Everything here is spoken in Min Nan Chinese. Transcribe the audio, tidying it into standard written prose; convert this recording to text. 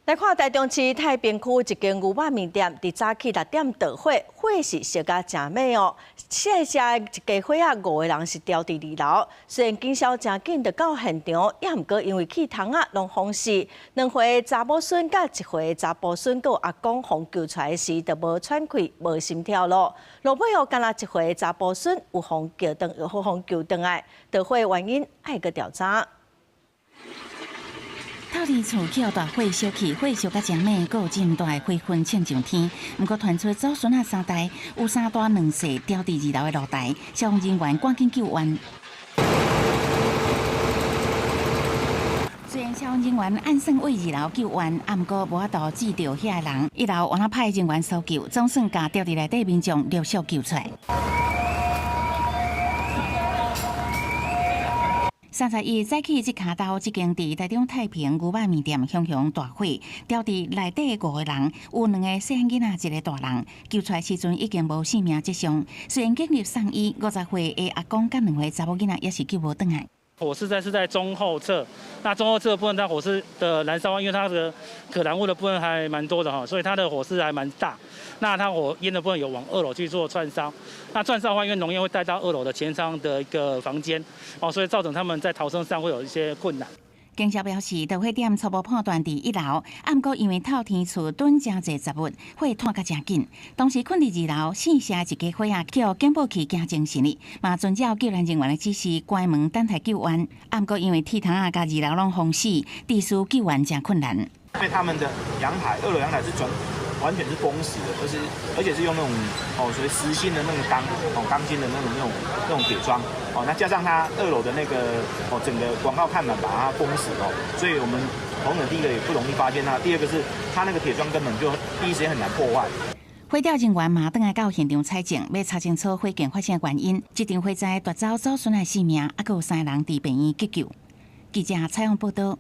來看台中市太平區一間牛肉麵店，佇早起6點著火，火勢燒甲誠猛哦。四下一家伙仔五個人是牢佇二樓，雖然警消誠緊就到現場，也毋過因為氣筒仔攏封死，2歲查某孫佮1歲查埔孫閣有阿公予救出來時，就無喘氣、無心跳囉。落尾哦，干焦1歲查埔孫有予救轉，有予救轉來，著火原因愛閣調查。透天厝起大火燒去，火燒甲誠猛，閣有真大火雲衝上天。毋過傳出祖孫仔三代有三大兩細牢佇二樓的露台，消防人員趕緊救援。雖然消防人員按算佇二樓救援，啊，毋過無法度救著遐个人。一樓予派人員搜救，總算共牢佇內底民眾陸續救出來。31早起，這跤晝，這間佇台中太平牛肉麵店熊熊大火，牢佇內底五個人，有兩個細漢囡仔，一個大人，救出來時陣已經無生命跡象。雖然緊急送醫，50歲的阿公佮2歲查某囡仔也是救無轉來。火勢是在中後側，那中後側部分，它火勢的燃燒，因為它的可燃物的部分還蠻多的哈，所以它的火勢還蠻大。那它火焰的部分有往二樓去做竄燒，那竄燒的話，因為濃煙會帶到二樓的前窗的一個房間，哦，所以造成他們在逃生上會有一些困難。警消表示，著火點初步判斷佇一樓，啊，毋過因為透天厝囤誠濟雜物，火湠甲誠緊。當時睏佇二樓姓謝一家伙仔，予警報器驚精神哩，嘛遵照救援人員的指示關門等待救援。啊，毋過因為鐵窗仔佮二樓攏封死，致使救援誠困難。因為他們的陽台，二樓陽台是全完全是封死的，而且是用那種哦所謂實心的那種鋼哦鋼筋的那種鐵窗哦，那加上它二樓的那個哦整個廣告看板把它封死哦，所以我們同仁第一個也不容易發現它，第二個是它那個鐵窗根本就第一時間很難破壞。火調人員嘛轉來到現場採證，欲查清楚火警發生的原因。這場火災奪走祖孫的性命，猶閣有三個人佇病院急救。記者採訪報道。